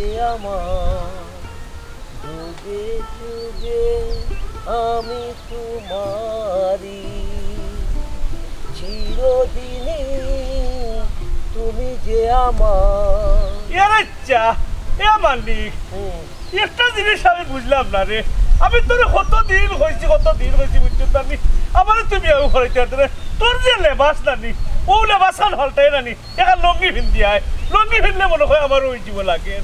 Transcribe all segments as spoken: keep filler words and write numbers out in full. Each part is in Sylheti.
আমার যুগে যুগে আমি তোমারই চিরদিনই, তুমি যে আমার। এরে চা, এ মানিক, হুম। একটা জিনিস আমি বুঝলাম না রে। আমি তোরে কত দিন কইছি, কত দিন কইছি, বুঝছস না নি? আমারে তুই বিয়া করাইতে পারতে না। তোর যে লেবাস না নি, ও লেবাস খান হলটাই না নি। এখান লুঙ্গি ফিন্দি আয়, লুঙ্গি ফিনলে মনে হয় আমার ওই জীবন লাগে।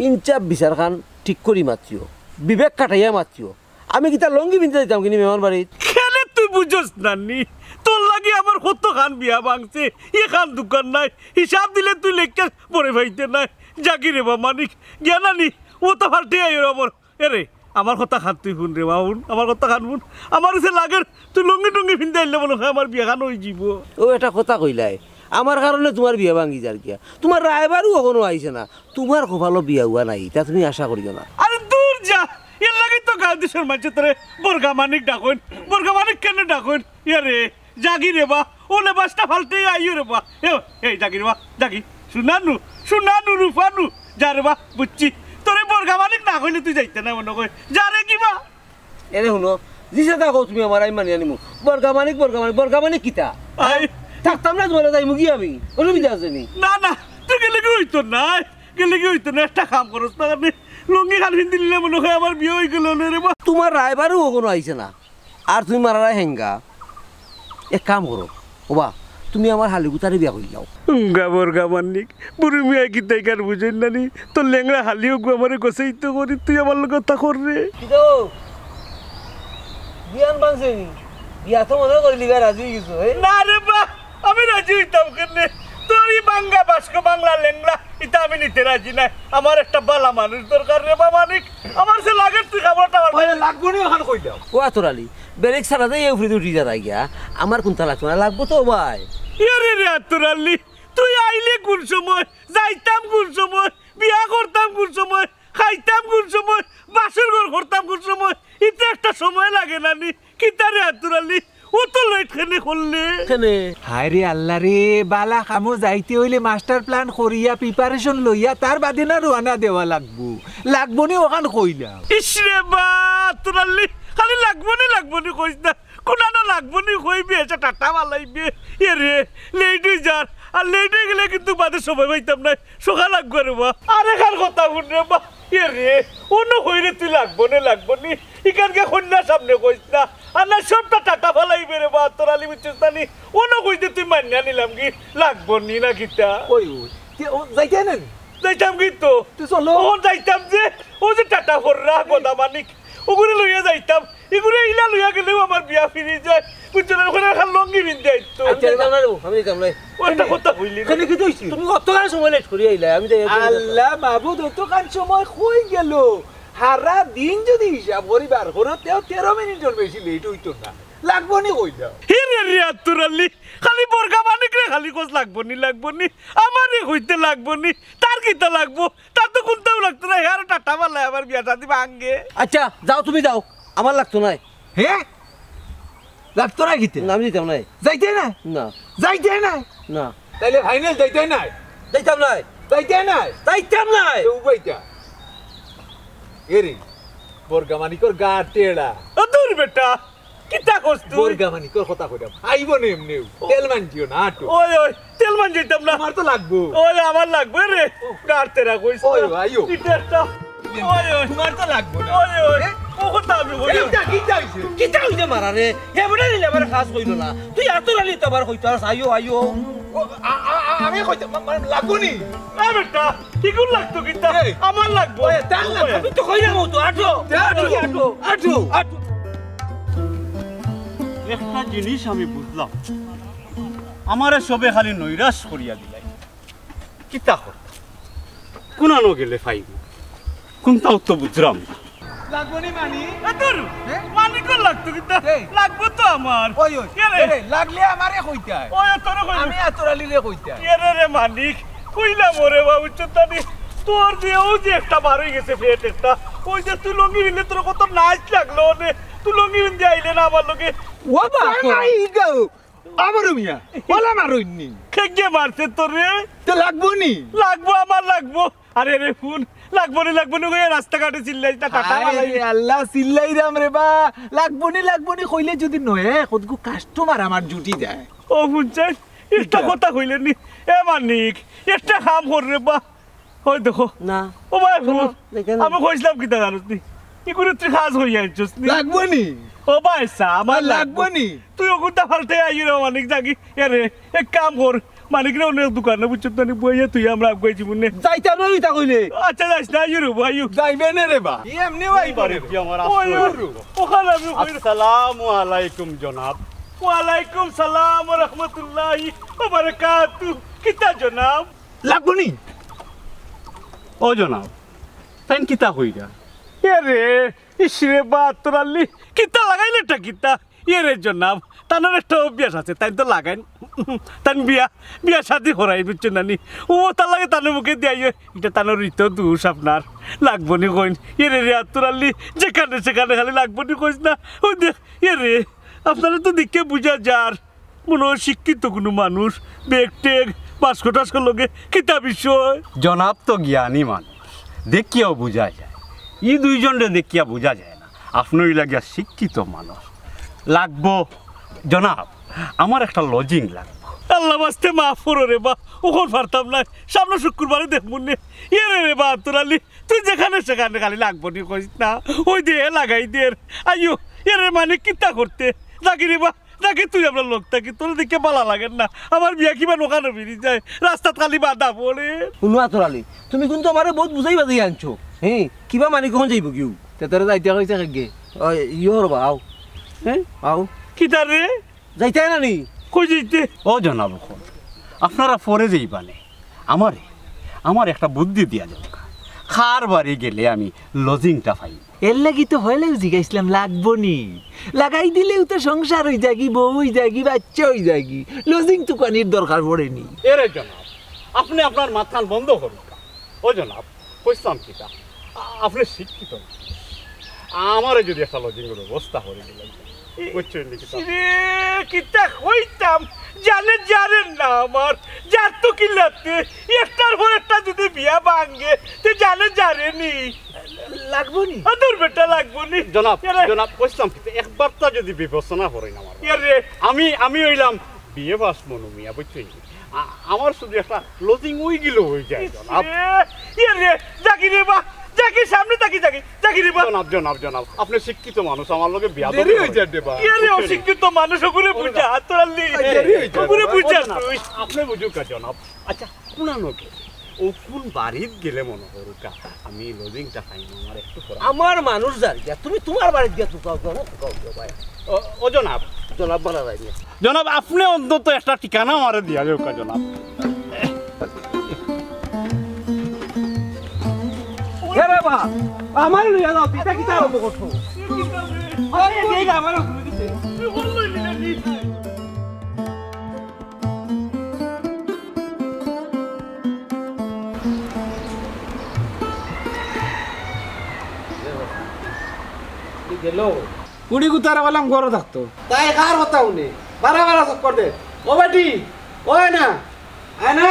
ইনসাফ বিচার খান ঠিক করি মাতিও, বিবেক খাটাইয়া মাতিও। আমি কিতা লুঙ্গি ফিন্দি যাইতাম কিনি মেহমান বাড়িত? কেনে তুই বুঝস না নি? তোর লাগি আমার কত খান বিয়া ভাঙছে, এখান দোকান নাই, হিসাব দিলে তুই লেখকে পরে পাইতে নাই। জাগি রে বা মানিক, গিয়া না নি, ও তো ফাল্টে আইও রে আমার। এরে, আমার কথা খান তুই হুন রে বা, হুন, আমার কথা খান হুন। আমার কাছে লাগের তুই লুঙ্গি টুঙ্গি ফিন্দি আইলে মনে হয় আমার বিয়া খান ওই জীব। ও একটা কথা কইলাই, আমার কারণে তোমার বিয়া ভাঙি যার গিয়া। তোমার রায়বারও অখনো আইছে না, তোমার কপালো বিয়া হুয়া নাই, তা তুমি আশা করিও না। আরে দূর যা, এর লাগি তো গাঁও দেশর মানষে তোরে বর্গা মানিক ডাকইন, বর্গা মানিক কেনে ডাকইন? ইয়ারে, জাগি রে বা, ও লেবাসটা ফাল্টে আইও রে বা। এ, এই জাগি রে বা, জাগি। সোনানু, সোনানু, রূপানু, যা রে বা, বুঝছি। তোরে বর্গা মানিক না কইলে তুই যাইতে না মনে কয়। যা রে কি বা? এরে হুনো, জিসে থাকো তুমি আমার, আমি মানিয়া নিমু। বর্গা মানিক, বর্গা মানিক, বর্গা মানিক কিতা? আই। থাকতাম না তোমার, যাইমু কি আমি? অসুবিধা আছে নি? না, না, তুই গেলে কি হইতো না? গেলে কি হইতো না? একটা কাম করস না, আপনি লুঙ্গি খান ফিন্দি নিলে মনে হয় আমার বিয়া হয়ে গেল না রে বা। তোমার রায়বারও অখনো আইছে না, আর তুমি মারারা হেঙ্গা। এক কাম করো, ওবা, তুমি আমার হালিগুতারে বিয়া করিলাও। উঙ্গা বর্গা মানিক, বুড়ি মিয়া কিতা ইখান বুঝইন না নি? তোর লেংড়া হালি ওগু আমারে গোছাইতো করি, তুই আমার লগে তা কর রে। কিতা? বিয়ান ভাঙছে নি? বিয়া তো মনে করিলি গা রাজি হয়ে গেছো, এ? না রে বা, আমি রাজি হইতাম কেনে? তোর এই বাঙ্গা বাস্ক বাংলা লেংড়া, ইতা আমি নিতে রাজি নাই। আমার একটা বালা মানুষ দরকার রে বা মানিক। আমার সে লাগে তুই খাবারটা আমার ওই লাগবো নি ওখান কইলাম। ও আতর আলী, ব্রেক ছাড়া যাই এই উপরে উঠি যা তাই গিয়া। আমার কোনটা লাগতো না, লাগবো তো ভাই। এরে রে আতর আলী, তুই আইলে কোন সময়, যাইতাম কোন সময়, বিয়া করতাম কোন সময়, খাইতাম কোন সময়, বাসর ঘর করতাম কোন সময়, ইতে একটা সময় লাগে না নি? কিতা রে আতর আলী, ও তো লেট কেনে করলে? কেনে? হায় রে আল্লাহ রে, বালা কামো যাইতে হইলে মাস্টার প্ল্যান করিয়া, প্রিপারেশন লইয়া, তার বাদে না রওয়ানা দেওয়া লাগবো। লাগবো নি ওখান কইলাম। ইস রে বা, আতর আলী, খালি লাগবো নি, লাগবো নি কইস না। কোনানো লাগবো নি কইবি, এসে টাটা বালাইবে। এ রে, লেট হয়ে যার। আর লেট হয়ে গেলে কিন্তু বাদে সময় পাইতাম না। সকাল লাগবো রে বা। আরে কার কথা হুন রে বা। এ রে, অন্য কইরে তুই লাগবো নি, লাগবো নি। ইখানকে কন্যার সামনে কইস না। আর না সবটা টাটা ফালাইবে রে বা, আতর আলী বুঝছস না নি? অন্য কইতে তুই মানিয়া নিলাম কি? লাগবো নি না কিতা? ওই, ওই। তে, ও, যাইতে না নি? যাইতাম কি তো? তুই চলো। ও যাইতাম যে, ও যে টাটা ফররা, গদা মানিক। ওগুরে লইয়া যাইতাম। এগুরে ইলা লইয়া গেলেও আমার বিয়া ফিরি যায়। বুঝছো না? ওখানে এখন লঙ্গি বিনতে আইতো। আমি যাইতাম না রে, আমি যাইতাম না। ও একটা কথা কইলি না। কেনে কি হইছে? তুমি অতখান সময় লেট করি আইলা, আমি যাই, আমি যাই। আল্লাহ মাবুদ, অতখান সময় কই গেল? সারা দিন যদি হিসাব করি বার করো, তেও তেরো মিনিটর বেশি লেট হইতো না। লাগবো নি কইলাম। হে রে রে আতর আলী, খালি বর্গা মানিক রে খালি কস লাগবো নি, লাগবো নি। আমারে কইতে লাগবো নি। তার কিতা লাগবো? তার তো কোনটাও লাগতো না। হে আর টাটা মারলাই আমার বিয়া শাদি ভাঙ্গে। আচ্ছা, যাও তুমি যাও, আমার লাগতো নাই। হে? লাগতো না কিতা? না, আমি দিতাম নাই। যাইতে না? না। যাইতে না? না। তাইলে ফাইনাল যাইতে নাই? যাইতাম নাই। যাইতে নাই? যাইতাম নাই। তো উবাইতা। এরে, বর্গা মানিকর গা টেড়া। ও দূর বেটা, কিতা কস তুই? বর্গা মানিকর কথা কইলাম। আইবো নে এমনেও। তেল মানজিও না, আটো। ওই, ওই, তেল মানজিতাম না। আমার তো লাগবো। ওই, আমার লাগবো রে। ও। গার তেরা কইস ওই, না। আইও। কিতা একটা ওই, ওই। তোমার তো লাগবো না। ওই, ওই। এ? ও কথা আমি কই। কিতা, কিতা হইছে? কিতা হইছে মারা রে? হে বেটা নিলে আমার কাজ কইলো না। তুই আতর আলী তো আবার কইতো আর আইও, আইও। ও, আ-, আ-, আ-, আমি কইতে মা-, মা-, লাগবো নি? না বেটা, কিগুর লাগতো কিতা? এই। আমার লাগবো। ওই, তার লাগবো। ওই। আমি তো কইলাম ও তো, আটো। দে, আটো। আটো, আটো, আটো। একটা জিনিস আমি বুঝলাম, আমারে সবে খালি নৈরাশ করিয়া দিলাই। কিতা কর? কোনানো গেলে ফাইব? কোনটাও তো বুঝলাম না। লাগবো নি মানি? এ তোর হে? মানিকর লাগতো কিতা? এই। লাগবো তো আমার। ওই, ওই। কে রে? এ রে, লাগলে আমারে কইতায়। ওই, তোরে কইতায়। আমি আতর আলীরে কইতায়। কে রে রে মানিক? কইলাম ওরে বাবু, চুতানি। তোর যে, ও যে একটা বার হয়ে গেছে পেট একটা। ওই যে তুই লুঙ্গি নিলে তোর কত নাইস লাগলো রে। তুই লুঙ্গি নিতে আইলে না আমার লগে। ও বাবা, এই গো। আবারও মিয়া, ওলা মারইননি। কে কে মারছে তোরে? তো লাগবো নি? লাগবো, আমার লাগবো। আরে রে হুন, লাগবো নি, লাগবো নি কইয়া রাস্তাঘাটে চিল্লাইস না, টাটা হায় বালাই। রে আল্লাহ, চিল্লাইরাম রে বা। লাগবো নি, লাগবো নি কইলে যদি নয়, কতগু কাস্টমার আমার জুটি যায়। ও হুনছইন, একটা কিতা? কথা কইলে নি, এ মানিক, একটা কাম কর রে বা। ওই দেখো। না। ও ভাই, হুন, দেখে না। আমি কইছিলাম কিতা জানোস নি? ই করে তুই কাজ করিয়া আনছস নি? লাগবো নি? ও ভাই, সা, আমার আর লাগবো লাগবো। নি? তুই ওগুনটা ফালতে আইও রে মানিক, জাগি। এ রে, এক কাম কর, মানিক রে, অনেক দোকানে বুঝছত না নি, বইয়া তুই আমরা আগুয়াই জীবনে। যাইতাম না, ইতা কইলে। আচ্ছা, যাইস না, আইও রে, আইও। যাইবে না রে বা। ই এমনি ভাই বারে কি আমার ওই, আসল ওই, ওখানে আমি ওই। আসসালামু আলাইকুম জনাব। ওয়ালাইকুম সালাম ওয়া রাহমাতুল্লাহি ওয়া বারাকাতু। কিতা জনাব? লাগবো নি? ও জনাব, তাইন কিতা কইরা? এ রে, ইস রে বা, আতর আলী, কিতা লাগাইলে এটা কিতা? এ রে জনাব, তানর একটা অভ্যাস আছে, তাইন তো লাগাইন, তাইন বিয়া, বিয়া শাদি করাই, বুঝছো না নি? ও তার লাগে তানর মুখে দিয়াই, এটা তানর ঋত দোষ আপনার, লাগবো নি কইন। এ রে রে, আতর আলী, যেখানে সেখানে খালি লাগবো নি কইস না। ওই দেখ, এ রে, আপনারে তো দেখে বুঝা যার, মনে হয় শিক্ষিত কুনু মানুষ, ব্যাগ ট্যাগ, বাস্ক টাস্ক লগে, কিতা বিষয়? জনাব তো জ্ঞানী মানুষ, দেখিয়াও বুঝা যায়। ই দুইজনরে দেখিয়া বুঝা যায় না। আপনে অইলা গিয়া শিক্ষিত মানুষ। লাগবো, জনাব, আমার একটা লজিং লাগবো। আল্লাহ বাস্তে মাফ করো রে বা, অখন পারতাম না, সামনে শুক্রবারে দেখমু নে। এ রে রে বা, আতর আলী, তুই যেখানে সেখানে খালি লাগবো নি কইস না, ওই দে লাগাই দের। আইও, এ রে মানে কিতা করতে, লাগি রে বা। নাকি তুই আমরার লগ থাকি, তোর দেখে বালা লাগের না। আমার বিয়া কিবা নখানো ফিরি যায়, রাস্তাত খালি বাধা পড়ে। হুনো আতর আলী, তুমি কিন্তু আমারে বউত বুঝাই বাজাই আনছো। হে, কিবা মানিক অখন যাইবো গিউ? তে তোরে যাইতে কইছে কে? ওই, ইয়ো রে বা, আও। হে? আও। কিতা রে? যাইতে না নি? কই যাইতে? ও জনাব, অখন আপনারা পরে যাইবা নে। আমারে, আমারে একটা বুদ্ধি দিয়া যাউক্কা। কার বাড়ি গেলে আমি লজিংটা পাই? এর লাগি তো হইলেও জিগাইছিলাম, লাগবো নি? লাগাই দিলেও তো সংসার অই যায়গি, বউ অই যায়গি, বাচ্চা অই যায়গি, লজিং তুকানির দরকার পড়ে নি। এরে জনাব, আপনে আপনার মাতখান বন্ধ করুক্কা। ও জনাব, কইছিলাম কিতা? আ-, আপনে শিক্ষিত মানুষ। আমারে যদি একটা লজিংর ব্যবস্থা করি দিলাইতা। বুঝছইন নি কিতা? রে, কিতা কইতাম? জানে জানে না আমার, যার তো কিলাতে, একটার পর একটা যদি বিয়া ভাঙ্গে, তে জানে জানে নি। লাগবো নি? আদর বেটা লাগবো নি। জনাব, এরে। জনাব, কইছিলাম কিতা, একবারটা যদি বিবেচনা করইন আমার। এরে। আমি, আমি অইলাম বিএ পাস মনু মিয়া, বুঝছইন নি? আ-, আমার শুধু একটা লজিং অই গেলে অই যায়, জনাব। এ, ইয়ে রে, জাগি রে বা, জাগি, সামনে তাকি জাগি, জাগি রে বা। জনাব, জনাব, জনাব, আপনে শিক্ষিত মানুষ, আমার লগে বেয়াদবি দেরি অই যায় রে বা। ইয়ে রে, অশিক্ষিত মানুষ, ওগুরে বুঝা, আতর আলী। দেরি অই যায়। ওগুরে বুঝা তুই। আপনে বুঝুক্কা, জনাব। আচ্ছা, কুনানো গেলে, ও কুন বাড়িত গেলে মনো করুক্কা, আমি লজিংটা পাইমু, আমার একটু পড়া। আমার মানুষ যার গিয়া, তুমি তুমার বাড়িত গিয়া তুকাও, তুকাও, তুকাও, তুকাও, ভাই। ও, ও জনাব। জনাব মারা যায়নি। জনাব, আপনে অন্তত একটা ঠিকানা আমারে দিয়া যাউক্কা, জনাব। এ রে বা, আমারে লইয়া যাও, ইটা কিতা আরম্ভ করছো? আরে, এই যে আমারে ঘুরে দিছে। গেল। কুড়ি গুতারা বললাম ঘরো থাকতো। তাই কার কথা হুনে? বারা বারা চক্কর দে। ও বেটি, ও আয়না, আয়না।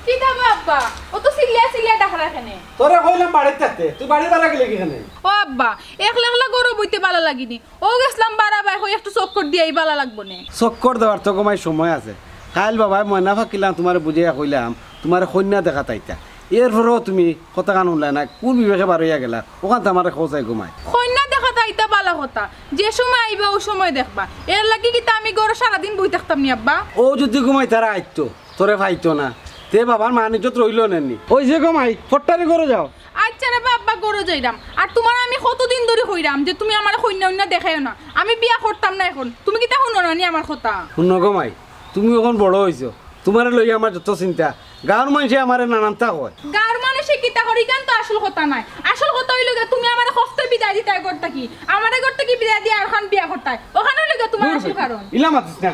কিতা বা আব্বা? অত চিল্লাইয়া চিল্লাইয়া ডাকরায় কেনে? তোরে কইলাম বাড়িত থাকতে, তুই বাড়ি বারা গেলে কিখানে? ও আব্বা, একলা একলা ঘরো বইতে বালা লাগেনি। অউ গেছলাম বারা বায় কই একটু চক্কর দিয়াই বালা লাগবো নে। চক্কর দেওয়ার তো গো মাই সময় আছে। কাইল বাবায় ময়না ফাকিলাম তুমারে বুঝাইয়া কইলাম, তুমারে কইন্যা দেখাত আইতা। এরপরেও তুমি কথাখান হুনলায় না, কুন বিবেকে বার অইয়া গেলা? অখান তো আমারে কও চাই গো মাই। কইন্যা দেখাত আইতা বালা কথা, যে সময় আইবা অউ সময় দেখবা। এর লাগি কিতা আমি ঘরো সারাদিন বই থাকতাম নি আব্বা? অউ যদি গো মাই তারা আইতো, তোরে পাইতো না, তে বাবার মান ইজ্জত রইলো নে নি। অউ যে গো মাই, ফট্টারি ঘরো যাও। আইচ্ছা রে বা আব্বা, ঘরো যাইরাম। আর তুমারে আমি কতদিন ধরি কইরাম যে তুমি আমারে কইন্যা-উইন্যা দেখাইও না, আমি বিয়া করতাম না অখন। তুমি কিতা হুনো না নি আমার কথা? হুনো গো মাই, তুমি অখন বড় অইছো, তুমারে লইয়া আমার যত চিন্তা। গাঁওর মানষে আমারে নানানতা কয়। গাঁওর মানষে কিতা কয় ইখান তো আসল কথা নায়। আসল কথা অইলো গিয়া তুমি আমারে কবে বিদায় দিতায় ঘর থাকি। আমারে ঘর থাকি বিদায় দিয়া আরখান বিয়া করতায়। অখান অইলো গিয়া তুমার আসল কারণ। ইলা মাতিস না।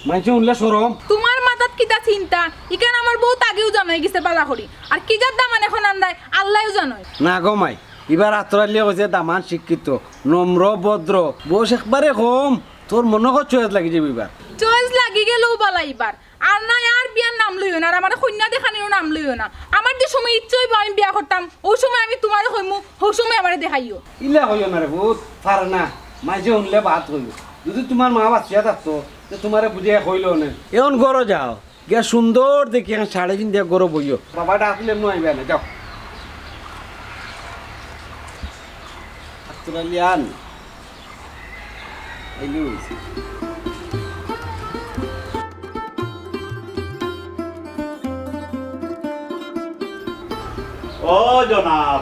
মানষে হুনলে শরম। তুমার মাথাত কিতা চিন্তা, ইখান আমার বউত আগেউ জানা অইগেছে বালা করি। আর কিজাত দামান অখন আনরায়, আল্লায়উ জানইন। না গো মাই, ইবার আতর আলীয়ে কইছে দামান শিক্ষিত, নম্র, ভদ্র, বয়স একবারে কম। তোর মনো কয় চয়েজ লাগি যাইবো ইবার। চয়েজ লাগি গেলেউ বালা ইবার। আর না, আর বিয়ার নাম লইও না, আর আমারে কইন্যা দেখানিরও নাম লইও না। আমার যে সময় ইচ্ছা অইবো আমি বিয়া করতাম, অউ সময় আমি তুমারে কইমু, হউ সময় আমারে দেখাইও। ইলা কইও না রে পুত, পারে না। মাইনষে হুনলে বাদ কইবো। যুদি তুমার মা বাচিয়া থাকতো, তে তুমারে বুঝাইয়া কইলো অনে। এখন ঘরো যাও, গিয়া সুন্দর দেখি এখন শাড়ি পিন্দিয়া ঘরো বইও। বাবা ডাকলে নু আইবা না, যাও। আত্তরালি আন। আইলে অইছে। ও জনাব,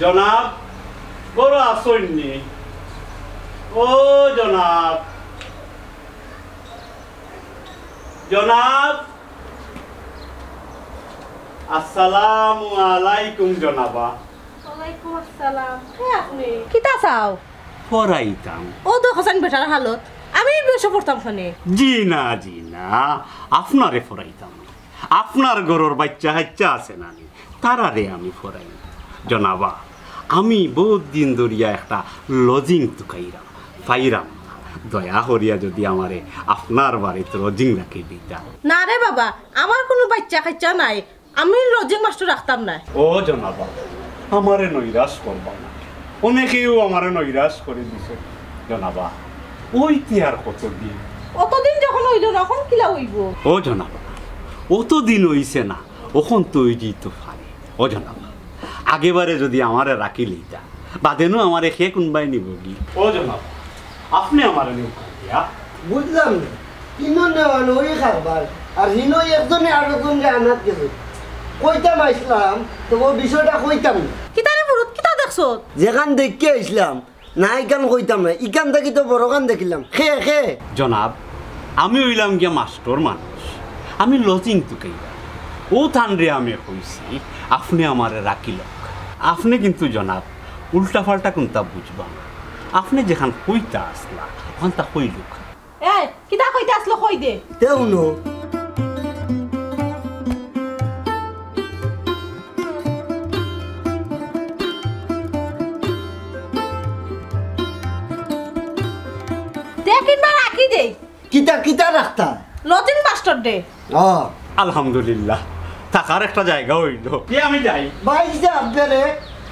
জনাব, ঘরো আছইন নি? ও জনাব, জনাব, আসসালামু আলাইকুম জনাবা। ওয়ালাইকুম আসসালাম। কে আপনি? কিতা চাও? পড়াইতাম। ও তো হোসেন বেটার হালত। আমি বেশি পড়তাম শুনে। জি না, জি না, আপনারে পড়াইতাম না। আপনার ঘরর বাইচ্চা-কাইচ্চা আছে না নি? তারারে আমি পড়াই। জনাবা, আমি বউত দিন ধরিয়া একটা lodging তুকাইরাম, পাইরাম না। দয়া করিয়া যুদি আমারে আপনার বাড়িত lodging রাখি দিতা। না রে বাবা, আমার কুনু বাইচ্চা-কাইচ্চা নাই। আমি lodging মাস্টর রাখতাম না। ও জনাবা, আমারে নৈরাশ করবা না। অনেকেউ আমারে নৈরাশ করি দিছে। জনাবা, অইতে আর কতদিন? অতদিন যখন অইলো না, অখন কিলা অইবো? ও জনাবা, অতদিন অইছে না, অখন তো অইযিতো পারে। ও জনাবা, আগেবারে যুদি আমারে রাখি লইতা, বাদে নু আমারে কে কুনবায় নিবোগি? ও জনাবা, আপনে আমারে নিউক্কা দিয়া। বুঝলাম না, ইনো নেওয়া নেওয়া অউ কারবার, আর হিনো একজনে আরকজনরে আনাত গেছে। কইতাম আইছলাম, তবু বিষয়টা কইতাম না। কিতা রে ফুরুত, কিতা দেখছস? যেখান দেখিয়া আইছলাম, না ইখান কইতাম না, ইখান থাকি তো বড়খান দেখিলাম। কে, কে? জনাব, আমি অইলাম গিয়া মাস্টর মানুষ, আমি lodging তুকাইরাম। অউ তানরে আমি কইছি, আপনে আমারে রাখিলউক। আপনে কিন্তু জনাব, উল্টাপাল্টা কুন্তা বুঝবা না। আপনে যেখান কইতা আছলা, অখানতা কইলউক। এই, কিতা কইতা আছলো, কই দে। তে হুনো। দে কিংবা রাখি দে। কিতা, কিতা রাখতা? Lodging মাস্টর দে। ও। আলহামদুলিল্লাহ, থাকার একটা জাগা অইলো। এ আমি যাই। ভাইসাব, বেরে,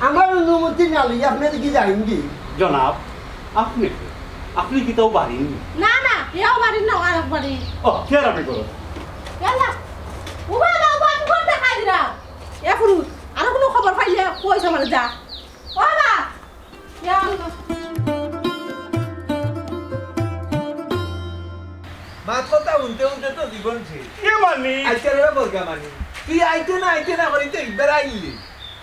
আমার অনুমতি না লইয়া আপনে দেখি যাইন কি? জনাব, আপনে, আপনে কিতাও বাড়ির নি? না, না, এও বাড়ির না, আরক বাড়ি। ও, কে আর আপনে করো? ইয়াল্লা। ও বাবা, ও বাবা, আমি ঘর দেখাই দিলাম। এ ফুরুত, আর কুনু খবর পাইলে কইস আমারে যা। ও বাবা, ইয়া আল্লাহ। মাত কথা হুনতে হুনতে তো জীবন শেষ। এ মানি? আজকাল এরা বলগা মানি। তুই আইতে না, আইতে না করি তো একবার আইলি।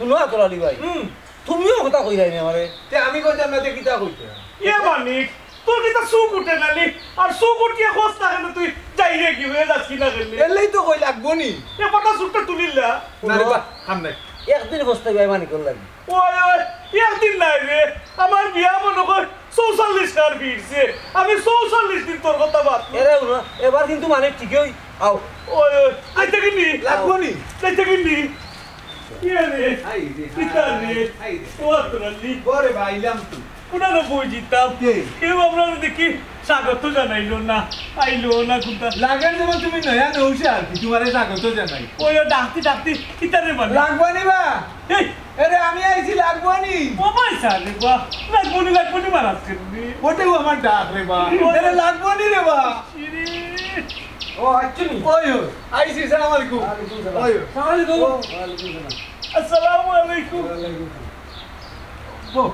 হুনো আতর আলী ভাই, হুম। তুমিও কথা কইরায় নি আমারে। তে আমি কইতাম না, তে কিতা কইতে? এ মানিক, তোর কিতা চউখ উঠে না নি? আর চউখ উঠিয়া কস না কেনে তুই যাইরে কি অইয়া যাস কি না কেনে? এলেই তো কই লাগবো নি। এ কথা চউখটা তুলিলা। না রে বা, কাম নাই। একদিন পস্তাইবায় মানিকর লাগি। ওই, ওই, একদিন নায় রে। আমার বিয়া মনো কর চৌচল্লিশ খান ফিরছে। আমি চৌচল্লিশ দিন তোর কথা বাদ। এরে হুনো, এবার কিন্তু মানিক ঠিকই আও। ওই, ওই, আইতে কিনি? লাগবো নি? আইতে কিনি? ইয়ে রে, হাই রে, কিতা রে? হাই রে। ও আতর আলী। বরে বাইলাম তুই। উনানো বই জিতাম। কে? কেউ আমরা দেখি স্বাগত জানাইলো না, আইলো না কুন্তা। লাগের যেমন তুমি নয়া নৌশা আর কি, তুমারে স্বাগত জানাই। ওই ও ডাকতি ডাকতি, কিতা রে মানে? লাগবো নি বা? এই! এরে আমি আইছি, লাগবো নি? ও ভাই স্যার রে বা, লাগবো নি, লাগবো নি মারাজ কেনে? ওটাও আমার ডাক রে বা। ও এরে লাগবো নি রে বা? ইরে। ও, আচ্ছা নি? ওই ও, আইছি, সালাম আলাইকুম। ওয়ালাইকুম সালাম। ওই ও। সালাম আলাইকুম। ও, ওয়ালাইকুম সালাম। আসসালামু আলাইকুম। ওয়ালাইকুম সালাম। বউ।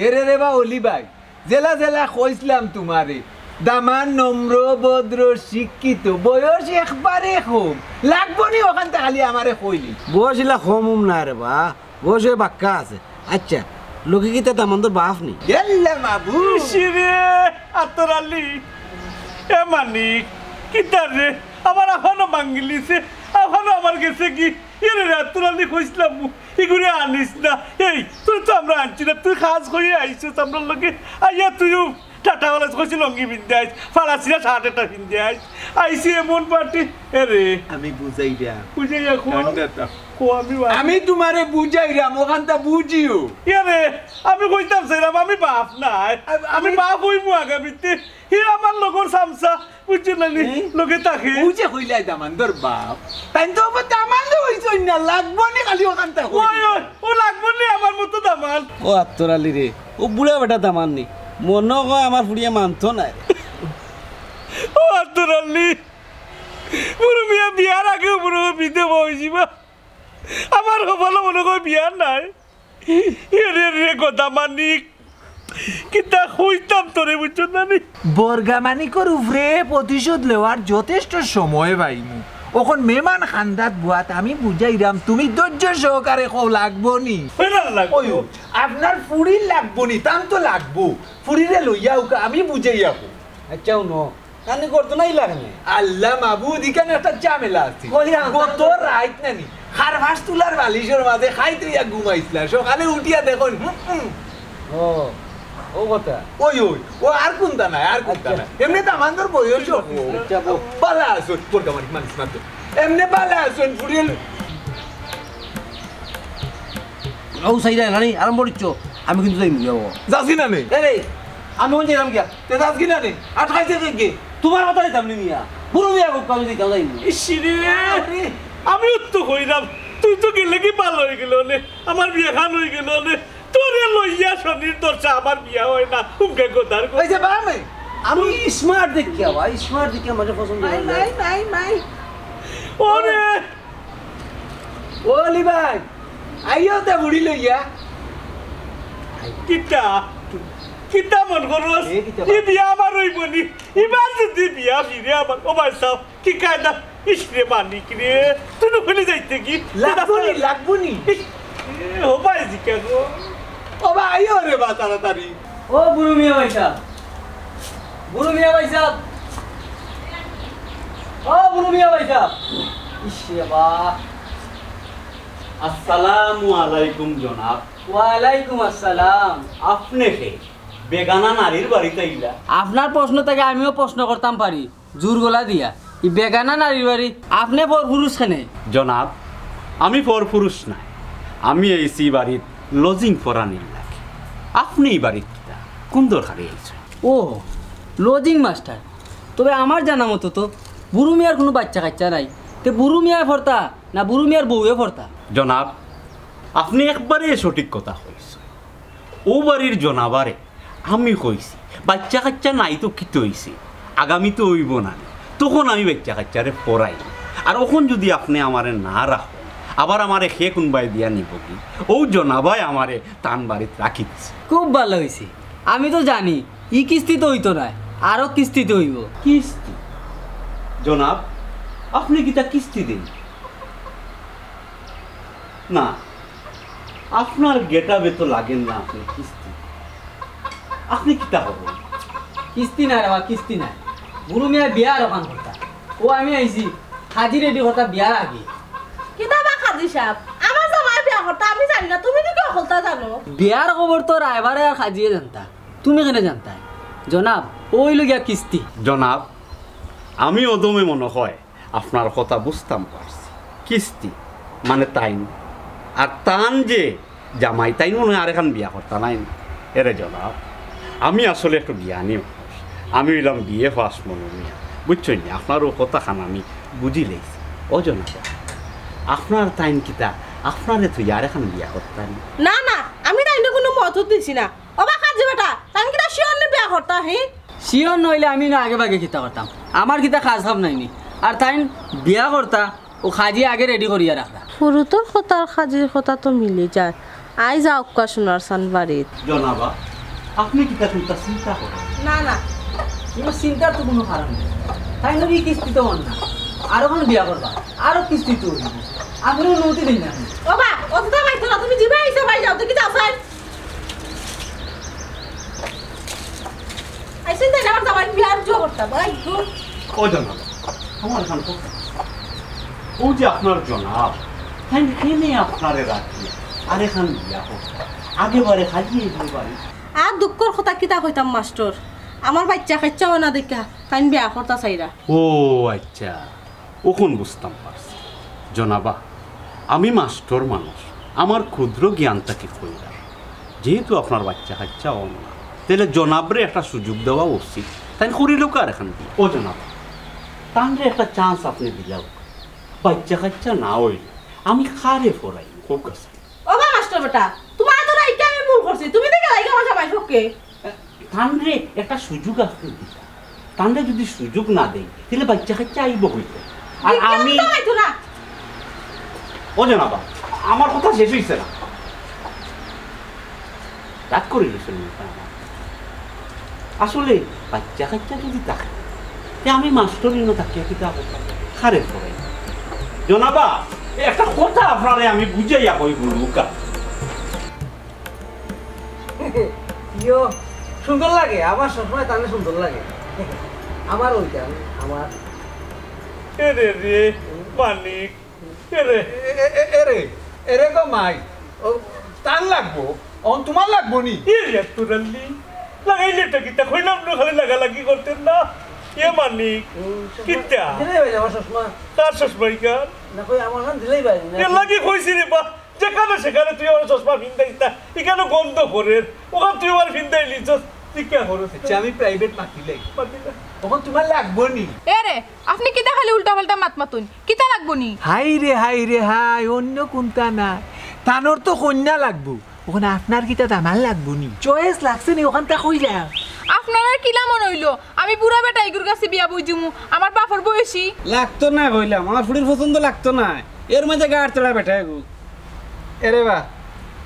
এরে রে বা অলি ভাই, যেলা যেলা কইছলাম তুমারে, দামান নম্র, ভদ্র, শিক্ষিত, বয়স একবারে কম। লাগবো নি অখানতা খালি আমারে কইলি। বয়স ইলা কম উম না রে বা, বয়স অউ বাক্কা আছে। আচ্ছা, লগে কিতা দামান্দর বাফ নি? গেল্লা মাবু। ইশিরে, আতর আলী, এ মানিক, কিতা রে? আমার আফানো ভাঙ্গিলিছে, আফানো আমার গেছে কি? এরে রে, আতর আলী কইছলাম, ইগুরে আনিস না। এই, তুই তো আমরা আনছি না, তুই খাস করি আইছস আমরার লগে। আইয়া তুইও টাটা ওয়ালা কইছি লুঙ্গি পিন্দি আইস, ফালাসিরা শার্ট একটা পিন্দি আইস। আইছি এমন পার্টি, এরে। আমি বুঝাই দিয়া। বুঝাই এখন। ঠান্ডা তো। ও, আমি বাপ। আমি তুমারে বুঝাইরাম, অখানতা বুঝিও। ইয়ারে, আমি কইতাম চাইরাম, আমি বাপ নায়। আ-, আমি আমি বাপ অইমু আগামীতে। হে আমার লগর চামচা, বুঝছো না নি? হুম। লগে থাকে। অউ যে কইলাই দামান্দর বাপ। তাইন তো আবার দামান্দ অইছইন না, লাগবো নি খালি অখানতা কই। ওই, ওই, ও লাগবো নি আমার মতো দামান। ও আত্তর আলী রে, ও বুড়া বেটা দামান নি। মনো কয় আমার ফুড়িয়ে মানতো নায়। ও আত্তর আলী, বুরু মিয়া বিয়ার আগেউ বুরু বিধবা অইযিবা। আমার কপালো মনো কয় বিয়া নাই। এরে রে গদা মানিক, কিতা কইতাম তোরে, বুঝছো না নি? বর্গা মানিকর উপরে প্রতিশোধ লওয়ার যথেষ্ট সময় পাইমু। অখন মেহমান খান্দাত বওয়াত আমি বুঝাইরাম, তুমি ধৈর্য সহকারে কও লাগবো নি? বেজার লাগবো। ওই, ওই, আপনার ফুড়ির লাগবো নি, তান তো লাগবো। ফুড়িরে লইয়া উকা আমি বুঝাইয়া কও। আচ্ছা, হুনো, নানি করতো না ইলা কেনে? আল্লাহ মাবুদ, ইখান একটা ঝামেলা আছে। কইরাম। গত রাইত নানি খারফাস তুলার বালিশর মাঝে খাই থইয়া ঘুমাইছলা, সকালে উঠিয়া দেখইন, হুম, হুম। ও, ও কথা। ওই, ওই, ও আর কুনতা নাই, আর কুনতা আচ্ছা। নাই। এমনে দামান্দর বয়স অইবো। আচ্ছা, বউ। বালা আছইন, বর্গা মানিক মালিশ মারতো। এমনে বালা আছইন, ফুড়িয়ে ল- ও সাইরা নানি, আরাম করিচ্ছ, আমি কিন্তু যাইমু গিয়া বাবা। যাস কি না নে? এ রে, আমি অন যাইরাম গিয়া। তে যাস কি না নে? আটকাইছে কে কে? তুমার কথা দিতাম নি মিয়া। বুরু মিয়া কউক আমি যাইতাম যাইমু। ইস রে, আরে। আমিও তো কইরাম, তুই তো গেলে কি ভালা অইগেলো নে, আমার বিয়াখান অইগেলো নে। তোরে লইয়া শনির দশা আমার বিয়া অয় না, হুমকে গোদার গো। এই যে বামে, আমি smart দেখিয়া বা, smart দেখিয়া মাঝে পছন্দ নাই, হয় না। নাই, নাই, নাই। ওরে, ও আলী ভাই, আইও তে বুড়ি লইয়া। কিতা? কিতা মন করস? এ কিতা ই বিয়া আমার অইবো নি? ইবার যদি বিয়া ফিরে আমার, ও ভাই সাহেব, কি কায়দা? ইস রে মানিক রে, তুই নু ফেলে যাইতে কি? লাগবো নি, লাগবো নি? ইস, এ, ও ভাই জি কেন? ও ভাই, আইও রে বা তাড়াতাড়ি। ও বুরু মিয়া ভাই সাহেব, বুরু মিয়া ভাই সাহেব, ও বুরু মিয়া ভাই সাহেব। ইস রে বা। আসসালামু আলাইকুম জনাব। ওয়ালাইকুম আসসালাম। আপনে কে? বেগানা নারীর বাড়িত আইলা? আপনার প্রশ্ন থাকি আমিও প্রশ্ন করতাম পারি, জোর গলা দিয়া। ই বেগানা নারীর বাড়ি, আপনে পরপুরুষ কেনে? জনাব, আমি পরপুরুষ নায়, আমি আইছি বাড়িত lodging ফরানির লাগি। আপনে ই বাড়িত কিতা? কুন দরকারে আইছইন? ও, lodging master। তবে আমার জানা মতো তো বুরু মিয়ার কুনু বাইচ্চা কাইচ্চা নাই। তে বুরু মিয়ায় ফরতা না বুরু মিয়ার বউয়ে ফরতা? জনাব, আপনে একবারে সঠিক কথা কইছইন। অউ বাড়ির জনাবারে আমি কইছি, বাইচ্চা কাইচ্চা নাই তো কিতা অইছে, আগামীতে অইবো না নি, তখন আমি বাইচ্চা কাইচ্চারে ফরাইমু। আর অখন যুদি আপনে আমারে না রাখইন, আবার আমারে কে কুনবায় দিয়া নিবোগি, অউ জনাবায় আমারে তান বাড়িত রাখি দিছে। খুব ভালা অইছে, আমি তো জানি ই কিস্তিতে অইতো নায়, আরো কিস্তিতে অইবো। কিস্তি? জনাব, আপনে কিতা কিস্তি দেইন? না, আপনার গেটাবে তো লাগের না আপনে কিস্তি। আপনে কিতা করইন? কিস্তি নায় রে বা, কিস্তি নায়। বুরু মিয়ায় বিয়ার অখান করতা। অউ আমি আইছি, কাজি ready করতা বিয়ার আগে। কিতা বা কাজি সাব? আমার জামাইয়ে বিয়া করতা আমি জানি না, তুমি দেখি হকলতা জানো। বিয়ার খবর তো রায়বারে আর কাজিয়ে জানতা, তুমি কেনে জানতায়? জনাব, অউ অইলো গিয়া কিস্তি। জনাব, আমি অদমে মনো কয় আপনার কথা বুঝতাম পারছি। কিস্তি মানে তাইন, আর তান যে জামাই, তাইন মনো অয় আরেকখান বিয়া করতা নায় নি? এরে জনাব, আমি আসলে একটু জ্ঞানী মানুষ, আমি অইলাম বিএ পাস মনো মিয়া, বুঝছইন নি? আপনার অউ কথাখান আমি বুঝিলাইছি। ও জনাব, আপনার তাইন কিতা আপনারে থইয়া আরেকখান বিয়া করতা নি? না, না, আমি তাইনরে কুনু মত দিছি না। ও বা কাজি বেটা, তাইন কিতা sure নি বিয়া করতা, হি? Sure না অইলে আমি না আগে ভাগে কিতা করতাম? আমার কিতা কাজ কাম নাই নি? আর তাইন বিয়া করতা, অউ কাজি আগে ready করিয়া রাখরা। হুরুতর কথা আর কাজির কথা তো মিলি যায়। আইজ আউক্কা সোনার চান বাড়িত। জনাবা, আপনে কিতা কুনতা চিন্তা করইন? না, না। কুনু চিন্তার তো কুনু কারণ নাই। তাইনর ই কিস্তি তো অর না। আরোখান বিয়া করবা। আরো কিস্তি তো অইবো। আপনে অনুমতি দেইন না। ও বা, অততা মাইতো না, তুমি জিবায় আইছো, বাড়ি যাও, দেখি যাও, চাই। আইসে তাইন আমার জামাই বিয়ার জোর করতা, ভাই, গো। ও জনাব, আমার এখান কথা। অউ যে আপনার জনাব, তাইন কেনে আপনারে রাখি, আরেকখান বিয়া করতা। আগে বারে খালি এই বাড়ি। আর দুঃখর কথা কিতা কইতাম মাস্টর, আমার বাইচ্চা কাইচ্চা অয় না দেখিয়া তাইন বিয়া করতা চাইরা। ও আইচ্ছা, অখন বুঝতাম পারছি। জনাবা, আমি মাস্টর মানুষ, আমার ক্ষুদ্র জ্ঞান থাকি কইরাম। যেহেতু আপনার বাইচ্চা-কাইচ্চা অর না, তাইলে জনাবরে একটা সুযোগ দেওয়া উচিত। তাইন করিলউক্কা আরেকখান বিয়া। ও জনাব, তানরে একটা chance আপনে দিলাউক্কা। বাইচ্চা-কাইচ্চা না অইলে আমি কারে পড়াইমু? কউক্কা চাই। ও বা মাস্টর বেটা, তুমার তো না, ইটা আমি ভুল করছি। তুমি দেখি লাগে আমার জামাই পক্ষে। তানরে একটা সুযোগ আপনে দিতা। তানরে যুদি সুযোগ না দেই, তাইলে বাইচ্চা-কাইচ্চা আইবো কই থাকি? আর বিজ্ঞান আমি তো আইতো না। ও জনাবা, আমার কথা শেষ অইছে না। রাগ করিলিছইন নি আপনে আমার? আসলে বাইচ্চা-কাইচ্চা যুদি থাকে, তে আমি মাস্টর ইনো থাকিয়া কিতা করতাম? কারে পড়াইমু? জনাবা, একটা কথা আপনারে আমি বুঝাইয়া কই, হুনউক্কা। ইয়ো, সুন্দর লাগে, আমার সবসময় তানরে সুন্দর লাগে। আমার ওইটা, আমার এরে রে, মানিক, এরে। এ, এ, এ, এরে, এরে গো মাই, ও, তান লাগবো, অখন তুমার লাগবো নি? এরে আতর আলী, লাগাইলে ইটা কিতা? কইলাম নু খালি লাগালাগি করতে না। এ মানিক, ও, চশমা কিতা? দিলাই ভাই, আমার চশমা। কার চশমা ইখান? না, কই, আমার খান দিলাই ভাই, না। এর লাগি কইছি রে বা, যেখানে সেখানে তুই আমার চশমা ফিন্দাইস না, ইখানো গন্ধ করের, অখান তুই আমার ফিন্দাইলিছস, তুই কিয়া করস? আচ্ছা, আমি private মাতিলাই। মাতিলা। অখন তুমার লাগবো নি? এরে, আপনে কিতা খালি উল্টা-পাল্টা মাত মাতইন? কিতা লাগবো নি? হায় রে, হায় রে, হায়, অন্য কুনতা না। তানর তো কইন্যা লাগবো। অখন আপনার কিতা দামান লাগবো নি? Choice লাগছে নি, অখানতা কইলা। আপনার আর কিলা মনো অইলো? আমি বুড়া বেটা ইগুর গেছে বিয়া বইজিমু, আমার বাপর বয়সী। লাগতো না কইলাম, আমার ফুড়ির পছন্দ লাগতো না। এর মাঝে গাড় তেড়া বেটা এগু। এরে বা,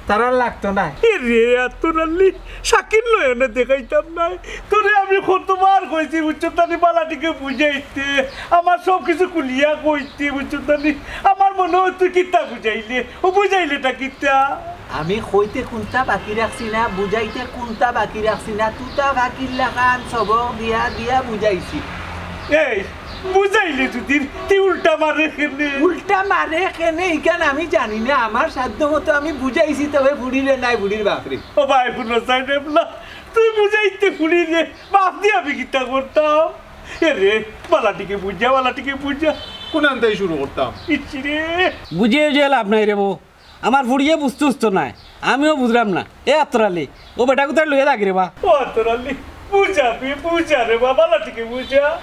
তারার লাগতো না। এরে আতর আলী, শাকির নয়নে দেখাইতাম নায়। তোরে আমি কতবার কইছি, বুঝছস না নি, বালাটিকে বুঝাইতে, আমার সব কিছু খুলিয়া কইতে, বুঝছস না নি? আমার মনো অয় তুই কিতা বুঝাইলে, ও বুঝাইলেটা কিতা? আমি কইতে কুনতা বাকি রাখছি না, বুঝাইতে কুনতা বাকি রাখছি না, তুতা ফাকির লাখান সবক দিয়া দিয়া বুঝাইছি। এই, বুঝাইলে যুদি, তে উল্টা মারে কেনে? উল্টা মারে কেনে, ইখান আমি জানি না। আমার সাধ্য মতো আমি বুঝাইছি, তবে ফুড়িরে নায়, ফুড়ির বাপরে। ও ভাই, হুনো সাইন এবলা, তুই বুঝাইতে ফুড়িরে, বাপ দিয়া আমি কিতা করতাম? এরে, বালাটিকে বুঝা, বালাটিকে বুঝা। কুনান থাকি শুরু করতাম? ইচ্ছি রে। বুঝিয়া যে লাভ নাই রে বউ। আমার ফুড়িয়ে বুঝতে বুঝতো নায়, আমিও বুঝরাম না। এ আতর আলী, ও বেটা কুতারে লইয়া যাগি রে বা। ও আতর আলী, বুঝা, তুই বুঝা রে বা, বালাটিকে বুঝা।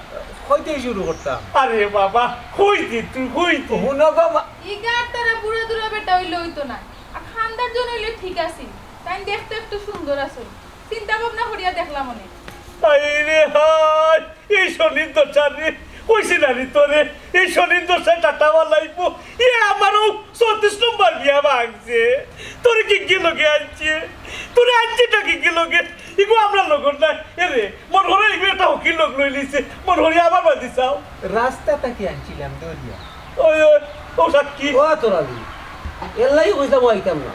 কইতেই শুরু করতাম। আরে বাবা, কই দি তুই, কই দি? হুনো গো মা- ইগার তারা বুড়া দুরা বেটা অইলে অইতো না। আর খান্দার জন অইলে ঠিক আছে। তাইন দেখতে একটু সুন্দর আছে। চিন্তা ভাবনা করিয়া দেখলাম অনে। হায় রে হায়, এই শনির দশা রে, কইছি না রে তোরে, এই শনির দশায় টাটা বালাইবো। এ আমারও চৌত্রিশ নম্বর বিয়া ভাঙছে। তোরে কিগিয়ে লগে আনছে? তোরে আনছেটা কিগিয়ে লগে? ইগু আমরার লগর নায়। এরে, মনো করি ইগু একটা হকির লগ লইলিছে। মনো করি আমার বাদি চাও। রাস্তা থাকি আনছিলাম দরিয়া। ওই, ওই, ও সাক্ষী। ও আতর আলী, এর লাগি কইছিলাম ও আইতাম না।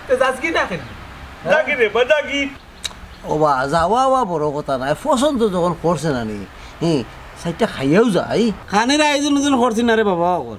তে যাসগি না কেনে? যাগি রে বা, যাগি। ও বা, যাওয়া ওয়া বড় কথা নায়, পছন্দ যখন করছে না নি, হি, সাইডটা খাইয়াও যাই। খানির আয়োজন উজন করছি না রে বাবা অকল।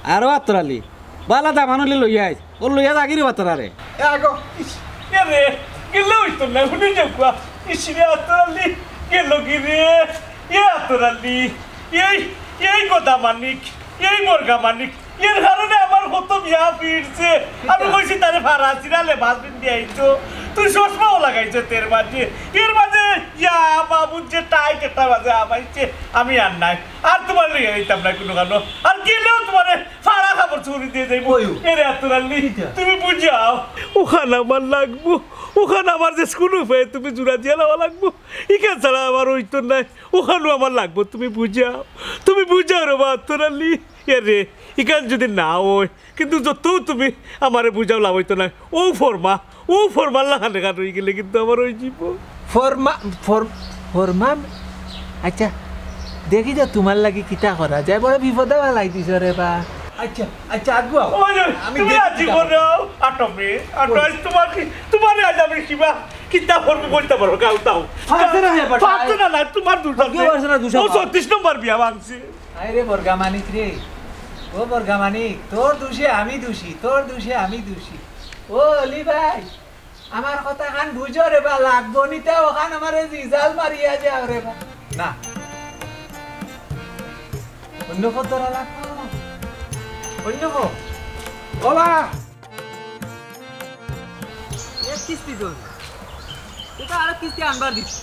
আরো আতর আলী, বালা দামান অইলে লইয়া আইস, ও লইয়া যাগি রে বা তারারে। এ আগো, ইস, এ রে, গেলে অইতো না, হুনি যাউক্কা। ইস রে আতর আলী, গেল কি রে? এ আতর আলী, এই, এই গদা মানিক, এই বর্গা মানিক, এর কারণে আমার কত বিয়া ফিরছে। আমি কইছি তারে ফাড়া চিরা লেবাস পিন্দি আইতো, তুই চশমাও লাগাইছে তের মাঝে, এর মাঝে ইয়া বাবুর যে টাইট একটা মাঝে আমাইছে, আমি আর নাই, আর তুমার লইয়া যাইতাম না কুনুখানো, আর গেলেও তুমারে ফাড়া কাপড় চুরি দিয়া যাইবো। ওই। এরে আতর আলী, কিতা? তুমি বুঝাও, অখান আমার লাগবো, অখান আমার যে কুনু উপায়ে তুমি জুড়া দিয়া নেওয়া লাগবো, ইখান ছাড়া আমার অইতো নায়। অখানও আমার লাগবো, তুমি বুঝাও, তুমি বুঝাও রে বা আতর আলী। এরে, ইখান যুদি না অয়, কিন্তু যত তুমি আমারে বুঝাও লাভ অইতো নায়। ও ফরমা, ও ফরমার লাখান এখান অইগেলে কিন্তু আমার অইযিবো। ফরমা, ফর-, ফরমা? আচ্ছা, দেখি তো তুমার লাগি কিতা করা যায়, বড় বিপদো ফালাই দিছো রে বা। আচ্ছা, আচ্ছা, আগুয়াও। ওই যে, আমি তুমি দেখি রাজি কিতা করো। আটো মে, আটো, আজ তোমার কি, তোমারে আজ আমি কিবা কিতা করবো বলতে পারো, গাও তাও। পারছে না, হ্যাঁ, পারছে না। পারছে না, না, তোমার দুষ আছে। পারছে না, দুষ ও আছে। ছত্রিশ নম্বর বিয়া ভাঙছে। আরে বর্গা মানিক রে, ও বর্গা মানিক, তোর দুষে আমি দুষী, তোর দুষে আমি দুষী। ও অলি ভাই, আমার কথাখান বুঝো রে বা, লাগবো নিতে অখান আমারে জিজাল মারিয়া যাও রে বা। না। অন্য পথ ধরা লাগবো। অন্য পথ। ও বা, এক কিস্তি তো না। এটা আরো কিস্তি আনবার দিছি।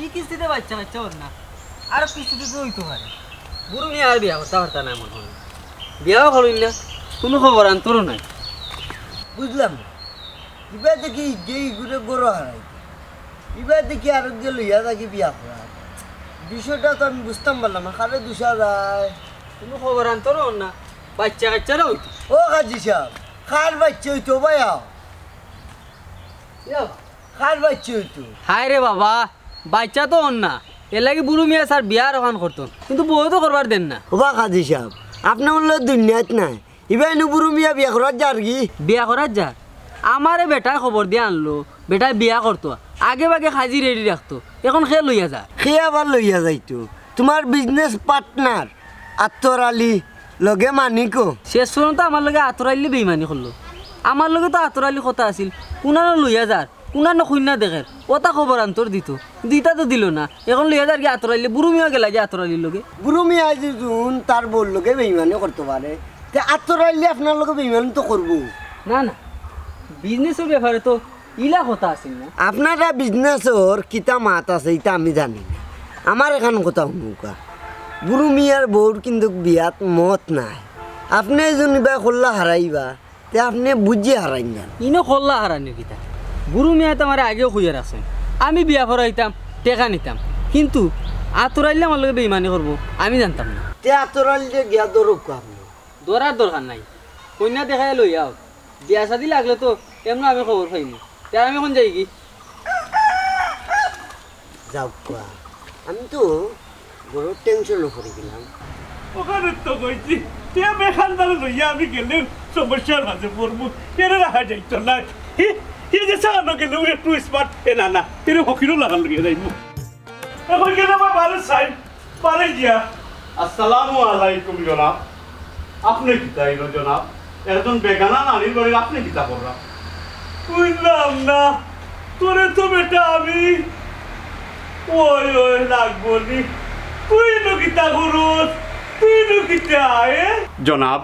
ই কিস্তিতে বাচ্চা কাচ্চা অর না। আরো কিস্তিতে তো অইতো পারে। বুরু মিয়া আর বিয়া করতা পারতা না মনে অয়। বিয়াও করইন না, কুনু খবর আন্তরও নাই। বুঝলাম না। ইবা দেখি গেই ঘুরে গরু হারাইতে। ইবা দেখি আরো গিয়া লইয়া থাকি বিয়া করা। বিষয়টা তো আমি বুঝতাম পারলাম না, কারে দুষা যায়। কুনু খবর আন্তরও অর না, বাচ্চা কাচ্চারা অইতো। ও কাজী সাব, কার বাচ্চা অইতো ভাইয়া? ইয়া। কার বাচ্চা অইতো? হায় রে বাবা, বাচ্চা তো অর না, এর লাগি বুরু মিয়া স্যার বিয়া অখান করতো, কিন্তু বউ তো করবার দেন না। ওবা কাজী সাব, আপনে মনে অয় দুনিয়াত নাই, ইবা ইনু বুরু মিয়া বিয়া করার যারগি? বিয়া করার যার? আমারে বেটায় খবর দিয়া আনলো, বেটায় বিয়া করতো, আগে ভাগে কাজি রেডি রাখতো, অখন কে লইয়া যার? কে আবার লইয়া যাইতো? তুমার বিজনেস পার্টনার আতর আলী, লগে মানিকও। শেষ পর্যন্ত আমার লগে আতর আলীয়ে বেইমানি করলো। আমার লগে তো আতর আলীর কথা আছিল, কুনানো লইয়া যার, কুনানো কইন্যা দেখের, অতা খবর আন্তর দিতো, কিন্তু ইতা তো দিলো না। অখন লইয়া যারগি আতর আলীয়ে, বুরু মিয়া গেলাগি আতর আলীর লগে। বুরু মিয়া যদি তার বউর লগে বেইমানি করতো পারে, তে আতর আলীয়ে আপনার লগে বেইমানি তো করবো। না, না, বিজনেসর ব্যাপারে তো ইলা কথা আছিল না। আপনারা বিজনেসর কিতা মাত আছে, ইতা আমি জানি না। আমার অখান কথা হুনউক্কা। বুরু মিয়ার বউর কিন্তু বিয়াত মত নাই। আপনে যদি বা কল্লা হারাইবা, তে আপনে বুঝি হারাইন না। ইনো কল্লা হারানির কিতা? বুরু মিয়ায় তো আমারে আগেও কইয়া রাখছইন, আমি বিয়া পড়াইতাম, টেকা নিতাম, কিন্তু আতর আলীয়ে আমার লগে বেইমানি করবো, আমি জানতাম না। তে আতর আলীরে গিয়া ধরউক্কা আপনে। ধরার দরকার নাই, কইন্যা দেখাইয়া লইয়া আউক। বিয়া শাদি লাগলে তো এমনে আমি খবর পাইমু। তে আমি অখন যাইগি? যাউক্কা, আমি তো বড় টেনশনো পড়ি গেলাম। অখান তো কইছি, তে বেখানদারে লইয়া আমি গেলে সমস্যার মাঝে পড়মু। এরে রাখা যাইতো না। হি, হি যে সামনে গেলে একটু স্মার্ট, এ না, না, এরে ফকিরও লাগান লইয়া যাইমু। অখন গেলে আমার বাড়ির সাইড পারে গিয়া। আসসালামু আলাইকুম জনাব। আপনে কিতা ইনো জনাব? একজন বেগানা নারীর বাড়িত আপনে কিতা কররা? বুঝলাম না, তোরে তো বেটা আমি ওই ওই লাগবো নি। তুই ইনো কিতা করস? তুই ইনো কিতা, এ? জনাব,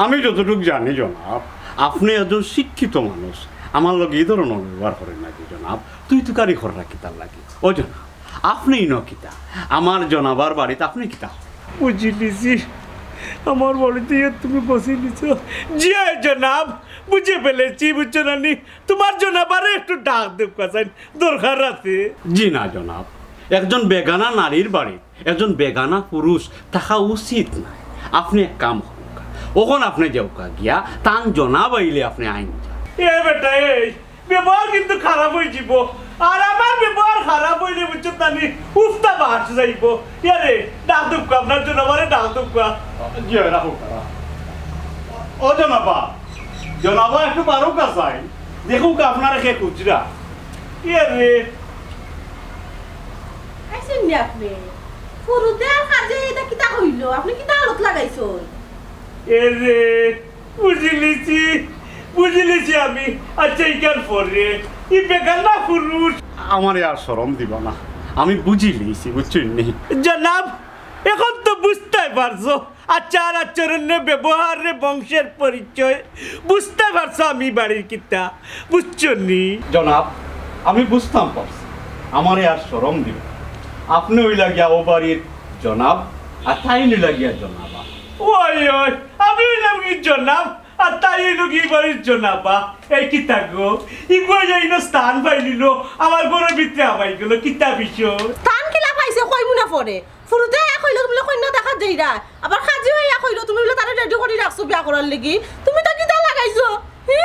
আমি যতটুক জানি জনাব, আপনে একজন শিক্ষিত মানুষ, আমার লগে ই ধরনর ব্যবহার করইন না যে জনাব, তুই তুকারি কররা কিতার লাগি? ও জনাব, আপনে ইনো কিতা? আমার জনাবার বাড়িত আপনে কিতা? বুঝিলিছি, আমার বাড়িত ইয়া তুমি বসিলিছো। জি অয় জনাব, বুঝি ফেলেছি, বুঝছো না নি? তুমার জনাবারে একটু ডাক দেউক্কা চাইন, দরকার আছে। জি না জনাব, একজন বেগানা নারীর বাড়িত একজন বেগানা পুরুষ থাকা উচিত নায়। আপনে এক কাম করউক্কা, অখন আপনে যাউক্কা গিয়া, তান জনাব আইলে আপনে আইন যা। এ বেটা, এই ব্যবহার কিন্তু খারাপ অইযিবো। আর আমার ব্যবহার খারাপ অইলে বুঝছো তা নি উফতা বাস যাইবো। ইয়ারে, ডাক দেউক্কা, আপনার জনাবারে ডাক দেউক্কা। জি অয়, রাখউক্কা। ও জনাবা, জনাবা একটু বারউক্কা চাইন, দেখউক্কা আপনারে কে খুজরা। ইয়ারে। আইছেন নি আপনে? ফুরুতে আর কাজে ইতা কিতা কইলো? আপনে কিতা আলত লাগাইছইন? এরে, বুঝিলিছি, বুঝিলিছি আমি। আচ্ছা, ইখান পড়ে, ই বেগানা পুরুষ। আমারে আর শরম দিবা না, আমি বুঝিলিছি, বুঝছইন নি? জনাব, অখন তো বুঝতায় পারছো, আচার আচরণে, ব্যবহারে, বংশের পরিচয় বুঝতায় পারছো আমি বাড়ির কিতা, বুঝছো নি? জনাব, আমি বুঝতাম পারছি, আমারে আর শরম দিবা না। আপনে অইলা গিয়া অউ বাড়ির জনাব, আর তাইন অইলা গিয়া জনাবা। ওই, ওই, আমি অইলাম কি জনাব, আর তাই অইলো কি বাড়ির জনাবা। এই কিতা গো, ইগু আইয়া ইনো স্থান পাইলিলো, আমার ঘরর ভিতরে হামাই গেলো, কিতা বিষয়? স্থান কিলা পাইছে কইমু না পরে। ফুরুতে আইয়া কইলো তুমি কইন্যা দেখাত যাইরায়, আবার কাজিও আইয়া কইলো তুমি বুলে তারে রেডি করি রাখছো বিয়া করার লাগি। তুমি ইতা কিতা লাগাইছো? হি?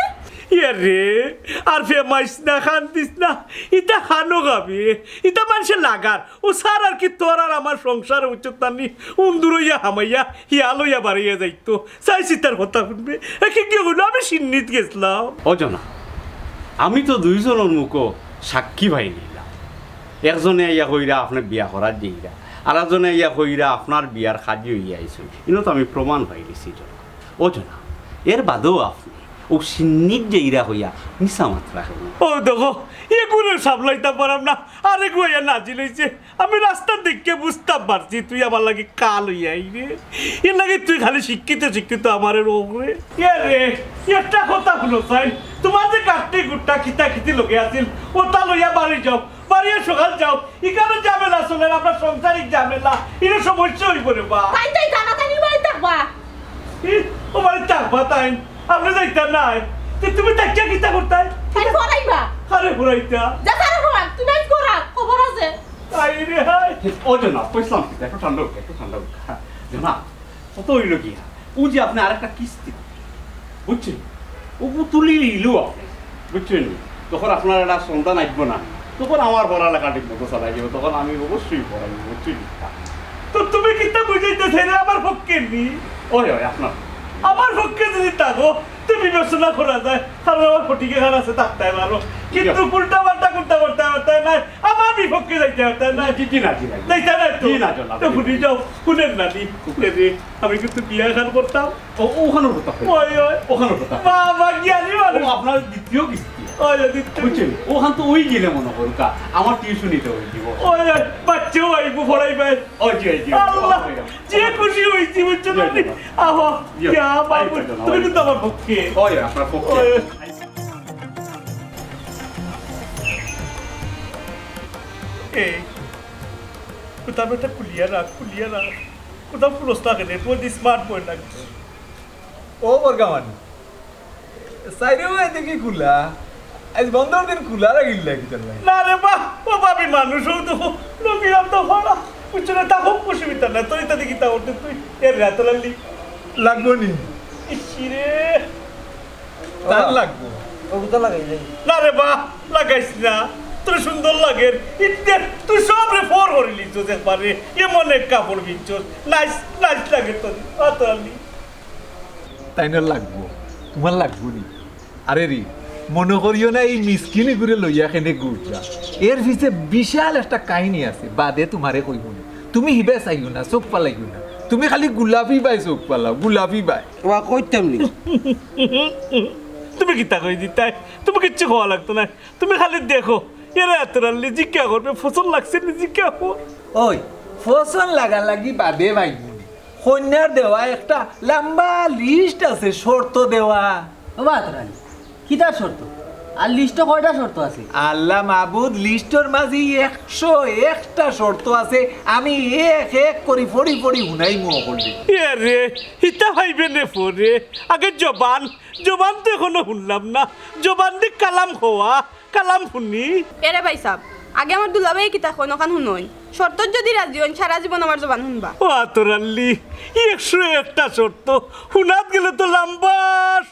ইয়ারে, আর ফেমাইস না, কান্দিস না। ইতা খানো খাবি, ইতা মানষে লাগার। অউ সার আর কি তোর আর আমার সংসার অইছে তানি উন্দুর অইয়া হামাইয়া হিয়াল অইয়া বারইয়া যাইতো। চাইছি তার কথা হুনবে। একে গিয়া কইলো আমি সিন্নিত গেছলাম। ও জনা, আমি তো দুইজনর মুখো সাক্ষী পাইলিলাম। একজনে আইয়া কইরা আপনে বিয়া করাত যাইরা, আর একজনে আইয়া কইরা আপনার বিয়ার কাজি অইয়া আইছইন। ইনো তো আমি প্রমাণ পাইলিছি জনা। ও জনা, এর বাদেও আপনে অউ সিন্নিত যাইরা কইয়া মিছা মাতরা কেনে? ও দেখো, এগুরে সামলাইতাম পারাম না, আরেগু আইয়া নাজিল অইছে। আমি রাস্তার দিকে বুঝতাম পারছি তুই আমার লাগি কাল অইয়া আইরে। এর লাগি তুই খালি শিক্ষিত শিক্ষিত আমারে রোগ রে। এ রে, একটা কথা হুনো চাই, তোমার যে কাটতে গুট্টা কিতা কিতি লগে আছিল, ওটা লইয়া বাড়ি যাও, বাড়িয়ে সকাল যাও। ইখানো ঝামেলা চলের, আমরা সাংসারিক ঝামেলা, ইনো সমস্যা অইবো রে বা। তাই তাই জানা তাই বাড়ি থাকবা। ই, ও বাড়ি থাকবা তাই? আপনি যাইতা নাই? তে তুমি থাকিয়া কিতা করতাই? তাই পড়াইবা। আরে পড়াইতা। যা তারা পড়া, তুমি আজ করা, খবর আছে। আই রে হাই। ও জনাব, কইছিলাম কি, একটু ঠান্ডা হোক, একটু ঠান্ডা হোক। জনাব, কত অইল কি? ও যে আপনি আরেকটা কিস্তি, বুঝছেন? ও তুলি নিল আপনি, বুঝছেন? তখন আপনার একটা সন্তান আসবো না, তখন আমার পড়ালেখা ঠিক মতো চালাই যাবো, তখন আমি অবশ্যই পড়াইব, বুঝছেন? তো তুমি কিতা বুঝাইতেছে রে আমার পক্ষে নি? ওই, ওই, আপনার। আমার পক্ষে যদি থাকো, তুমি বিবেচনা করা যায়, কারণ আমার ফটিকে খান আছে, থাকতে পারো। কিন্তু ইয়া। উল্টা পাল্টা, উল্টা পাল্টা, পাল্টা নাই, আমার বিপক্ষে যাইতে পারতে নাই। জি, জি, না, জি, না, জি। যাইতে নাই তো? জি, না, জনাব। তো ফুটি যাও, ফুলের নানি, ফুলের রে, আমি কিন্তু বিয়া খান করতাম। ও, ওখানোর কথা। ওই, ওই। ওখানোর কথা। বাবা, জ্ঞানী মানুষ। ও, আপনার দ্বিতীয় কিস্তি। ওই, ওই, দ্বিতীয় বুঝছেন? ওখান তো ওই গেলে মনে করুক, আমার টিউশনিটা ওই দিব। ওই, ওই, বাচ্চাও আইবো, পড়াই ভাই। ওই যে, ওই যে, আল্লাহ, ওই যে। যে খুশি হইছি, বুঝছো না? ওই যে। আহো, ইয়া, ইয়া, বাবু, ওই তো, তুমি ওই। কিন্তু আমার পক্ষে। ওই, আপনার পক্ষে। ওই। এই, কোথাও একটা খুলিয়া রাখ, খুলিয়া রাখ। কোথাও ফুলস লাগে রে, তুই স্মার্ট বয় লাগিস। ও বর্গামান, সাইরে ভাই দেখি খোলা। আজ বন্ধর দিন খোলা লাগিল না কিতার ভাই? না রে বা, ও ভাবি মানুষ, ও তো লোকে আর তো ভাড়া। বুঝছো না, তা হোক অসুবিধা না, তুই তা দেখি তা করতে তুই এর রাত লালি। লাগবো নি? ইসি রে। তার লাগবো। ওগুলো তো লাগাই যাই। না রে বা, লাগাইস না। তোর সুন্দর লাগে। ইতে তুই সব রে ফোর করিলি তো একবারে। এমন এক কাপড় বিনছস। নাইস, নাইস লাগে তোর। অত আমি। তাই না লাগবো? তোমার লাগবো নি? আরে রে, মনে করিও না এই মিসকিনি ঘুরে লইয়া কেনে ঘুরতা। এর পিছে বিশাল একটা কাহিনী আছে, বাদে তোমারে কইবো নি। তুমি হিবে চাইও না, চোখ ফালাইও না। তুমি খালি গোলাপি বায় চোখ ফালাও, গোলাপি বায়। ওয়া কইতাম নি। তুমি কিতা কই দিতাই? তুমি কিচ্ছু কওয়া লাগতো না। তুমি খালি দেখো, এরা এত রাল্লি জিজ্ঞা করবে, ফসল লাগছে নি জিজ্ঞা কর। ওই, ফসল লাগালাগি বাদে ভাই, কন্যার দেওয়া একটা লম্বা লিস্ট আছে, শর্ত দেওয়া। ও বাতরানি, কিতার শর্ত? আর লিস্টো কয়টা শর্ত আছে? আল্লাহ মাবুদ, লিস্টর মাঝে একশো একটা শর্ত আছে। আমি এক এক করি ফড়ি ফড়ি হুনাইমু অকলরে। এ রে, হিতা ভাইবে নে ফরে। আগে জবান, জবান তো এখনো হুনলাম না। জবান দি কালাম কওয়া, কালাম হুনি। এরে ভাই সাব, আগে আমার দুলাভাই কিতা কইন, অখান হুনইন। শর্তত যদি রাজি অইন, সারা জীবন আমার জবান হুনবা। ও আতরাল্লি, একশো একটা শর্ত, হুনাত গেলে তো লম্বা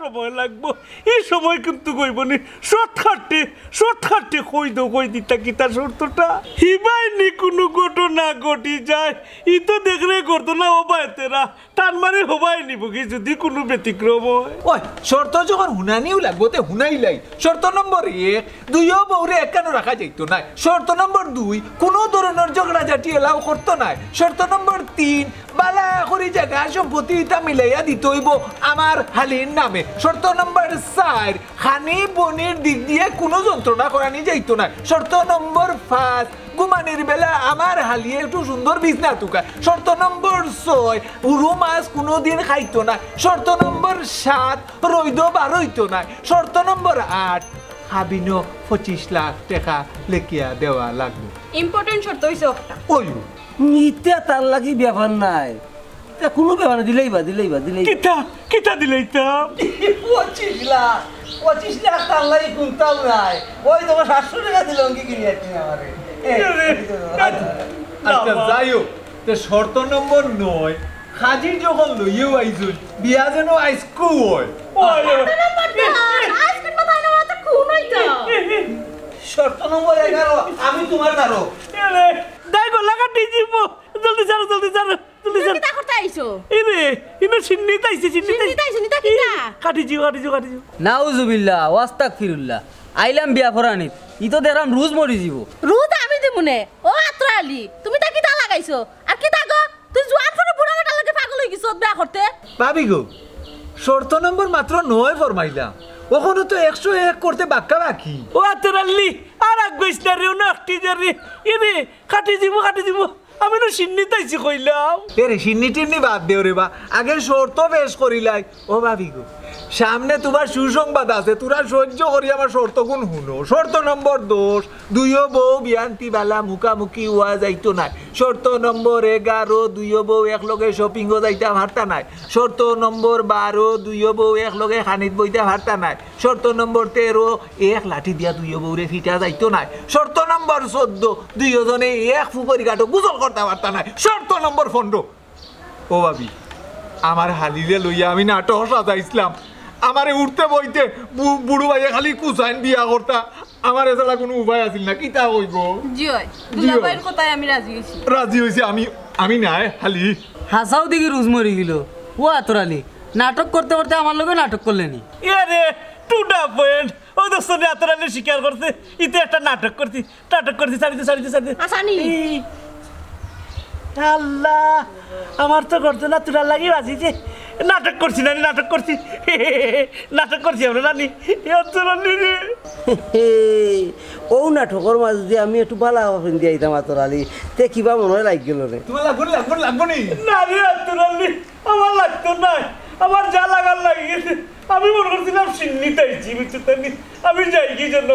সময় লাগবো। ই সময় কিন্তু কইবো নি, শর্টকাটে, শর্টকাটে কই দেও, কই দিতা কিতা শর্তটা। হিবায় নি কুনু ঘটনা ঘটি যায়, ই তো দেখরে ঘটনা ও বায় তেরা। তার মানে হবাই নিব কি যদি কোনো ব্যতিক্রম হয়? ওই, শর্ত যখন হুনানিও লাগবো, তে হুনাইলাই। শর্ত নম্বর এক, দুইও বউরে একখানো রাখা যাইতো নায়। শর্ত নম্বর দুই, কোনো ধরনের ঝগড়াঝাটি এলাও করতো নায়। শর্ত নম্বর তিন, বালা করি জাগা সম্পত্তি ইতা মিলাইয়া দিতে হইব আমার হালির নামে। শর্ত নম্বর চার, খানি বনির দিক দিয়ে কোনো যন্ত্রণা করানি যাইতো নায়। শর্ত নম্বর পাঁচ, ঘুমানির বেলা আমার হালিয়ে একটু সুন্দর বিছনা তুকায়। শর্ত নম্বর ছয়, উরু মাছ কোনোদিন খাইতো না। শর্ত নম্বর সাত, রইদো বারইতো না। শর্ত নম্বর আট, হাবিনো পঁচিশ লাখ টেকা লেখিয়া দেওয়া লাগবো। ইম্পর্টেন্ট শর্ত হইছে একটা। ওই। ইতা তার লাগি ব্যাপার নাই। তা কোনো ব্যাপার না, দিলেই বা, দিলেই বা, দিলেই বা। কিতা, কিতা দিলেইতাম? পঁচিশ লাখ, পঁচিশ লাখ তার লাগি কুন্তাও নাই। ওই তোমার সাতশো টেকা দিল অঙ্কি কিনে আর কি আমারে। এ, আরে, এই তো আচ্ছা, আচ্ছা, বাবা। যাই হোক, তে শর্ত নম্বর নয়, খাজির যখন লইয়েও আইছুন, বিয়া যেন আইজকু হয়। ওই, ওই। শর্ত নম্বর নয়, আইজকুর কথা হইলে ওরা তো খুন হইতো। শর্ত নম্বর এগারো, আমি তোমার ধারো। এ রে, দাই গলা কাটি দিব। জলদি ছাড়ো, জলদি ছাড়ো। তুমি কিতা করতে আইছো? এই রে, ইনো সিন্নিত আইছে, সিন্নিত আইছে। সিন্নিত আইছে, নিতা কিতা? কাটি যাও, কাটি যাও, কাটি যাও। নাউজুবিল্লাহ, ওয়াস্তাগফিরুল্লাহ। আইলাম বিয়া ফরানিত। ই তো দেখলাম রুজ মরি যিবো। রুজ আমি দিমুনে। ও আতরা আলী, তুমি তা কিতা লাগাইছো? আর কিতা গো? তুই জোয়ান ফুরি বুড়া বেটার লগে পাগল হই গেছো বিয়া করতে? ভাবি গো, শর্ত নম্বর মাত্র নয় ফরমাইলাম। অখনো তো একশো এক করতে বাক্কা বাকি। ও আতর আলী, আর আগ গইস না রে, অনো আটকি যা রে। এ রে, কাটি দিমু, কাটি দিমু। আমি নু শিন্নিত আইছি কইলাম। এ রে, শিন্নি টিন্নি বাদ দেও রে বা, আগে শর্ত পেশ করিলাই। ও ভাবি গো, সামনে তুমার সুসংবাদ আছে, তুরা সহ্য করি আমার শর্তগুন হুনো। শর্ত নম্বর দশ, দুইও বউ বিয়ান্তি বালা মুখামুখি অওয়া যাইতো নায়। শর্ত নম্বর এগারো, দুইও বউ একলগে শপিংও যাইতা পারতা নায়। শর্ত নম্বর বারো, দুইও বউ একলগে খানিত বইতা পারতা নায়। শর্ত নম্বর তেরো, এক লাঠি দিয়া দুইও বউরে ফিটা যাইতো নায়। শর্ত নম্বর চৌদ্দ, দুইও জনে এক পুকুরি ঘাটো গোসল করতা পারতা নায়। শর্ত নম্বর পনরো, ও ভাবি, আমার হালিরে লইয়া আমি নাটক সাজাইছলাম। আমারে উঠতে বইতে বু-, বুড়ু ভাইয়ে খালি কুছাইন বিয়া করতা। আমার এছাড়া কুনু উপায় আছিল না। কিতা কইবো? জি অয়, জি অয়। দুলাভাইর কথায় আমি রাজি অইছি। রাজি অইছি আমি, আমি নায়, হালি। হাছাউ দেখি রুজ মরি গেল। ও আতর আলী, নাটক করতে করতে আমার লগে নাটক করলে নি? এ রে, to the point। ও দোস্ত রে, আতর আলী স্বীকার করছে, ইতে একটা নাটক করছি, নাটক করছি, ছাড়ি দে, ছাড়ি দে, ছাড়ি দে। আসানি। এই, আল্লাহ, আমার তো গর্দনা তুলার লাগি বাজি যে। নাটক করছি নানি, নাটক করছি। নাটক করছি আমরা নানি। এ আতর আলী রে। ও নাটকর মাঝে যদি আমি একটু বালা পিন্দি আইতাম আতর আলী, তে কিবা মনে হয় লাগ গেল রে। তুমার লাগবো নি, লাগবো নি, লাগবো নি? না রে আতর আলী, আমার লাগতো নায়, আমার যা লাগার লাগি গেছে। আমি মনে করছিলাম শিন্নিত আইছি, বুঝছো তো নি? আমি যাই কি জন্য?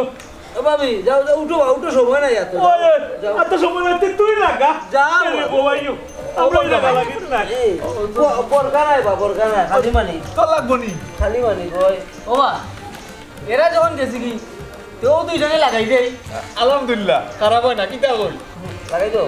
ও ভাবি, যাও, যাও, উঠো বা, উঠো, সময় নাই এত। ওই, ওই, যাও। এত সময় নাই, তুই লাগা। যা, এ রে বাবা। বাবাইও, আমরা ওই লাগা লাগি না। এই, ব-, বরকা নাই বা, বরকা নাই, খালি মানি। তোর লাগবো নি? খালি মানি, ওই। ও বা, এরা যখন গেছে কি, তেও দুইজনে লাগাই দেই। আলহামদুলিল্লাহ, খারাপ হয় না, কিতা কই? লাগাই দাও।